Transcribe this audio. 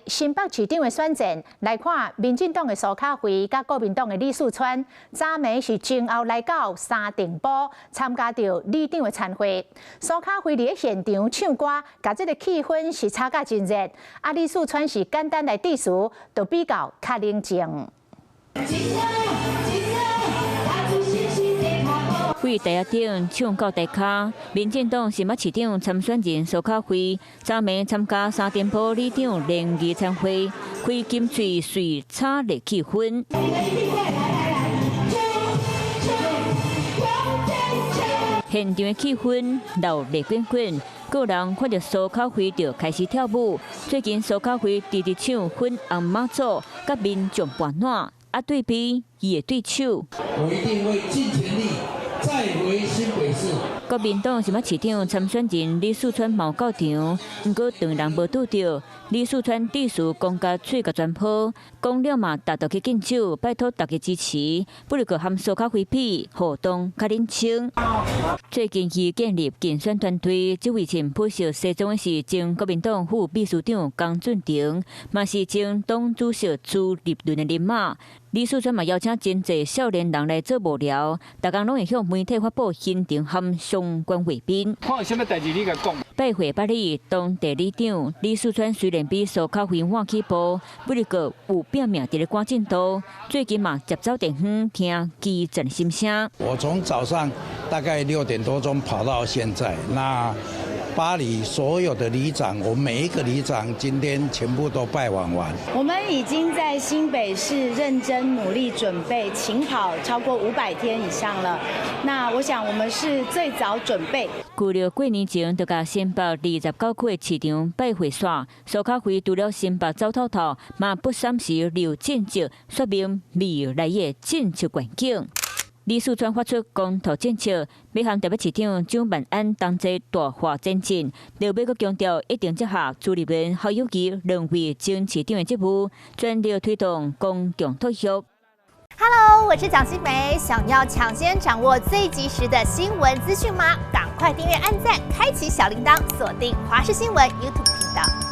新北市長的選戰來看，民進黨的蘇卡輝佮國民黨的李四川，昨暝是前後來到三重埔參加著里長的餐會。蘇卡輝佇咧現場唱歌，共這个氣氛是炒甲真熱。啊，李四川是簡單來致辭，就比較較冷靜。對台仔頂唱到台跤，民進黨新北市長參選人蘇卡輝，昨暝參加三重埔里長聯誼餐會，開金喙隨炒熱氣氛。現場的氣氛鬧熱滾滾，個人看著蘇卡輝就開始跳舞。最近蘇卡輝直直唱粉紅媽祖，佮民眾伴暖，啊對比伊的對手。我一定會盡全力。再回新北市。國民黨新北市長參選人李四川嘛有到場，毋過當人無拄著。李四川致辭講甲喙共全泡，講了嘛，踏著去敬酒，拜託大家支持。不如閣和蘇卡輝比，互動較冷清。最近伊建立競選團隊，這位穿普色西裝的是前國民黨副秘書長江俊廷，嘛是前黨主席朱立倫的人馬。李四川嘛邀請真濟少年人來做幕僚，逐工攏會向媒體發布行程和相關畫面。看有啥物代誌你共講。拜會百里當地里長李四川雖然比蘇卡輝晚起步，不過有拼命佇咧趕進度。最近嘛接走電話聽基層心聲。我從早上大概6點多鐘跑到現在，那八里所有的里長，我每一個里長今天全部都拜訪完。我們已經在新北市認真努力準備勤跑超過500天以上了。那我想我們是最早準備。舊曆過年前就共新北29區的市長拜會煞，蘇卡輝除了新北走透透，嘛不三時留政績，說明未來的政策願景。李四川發出公投政策，欲和台北市長蔣萬安同齊大話前進，後尾閣強調一定接下朱立倫、侯友宜兩位前市長的職務，全力推動公共托育。 Hello，我是蔣新梅，想要搶先掌握最及時的新聞資訊嗎？趕快訂閱、按讚、開啟小鈴鐺，鎖定華視新聞 YouTube 頻道。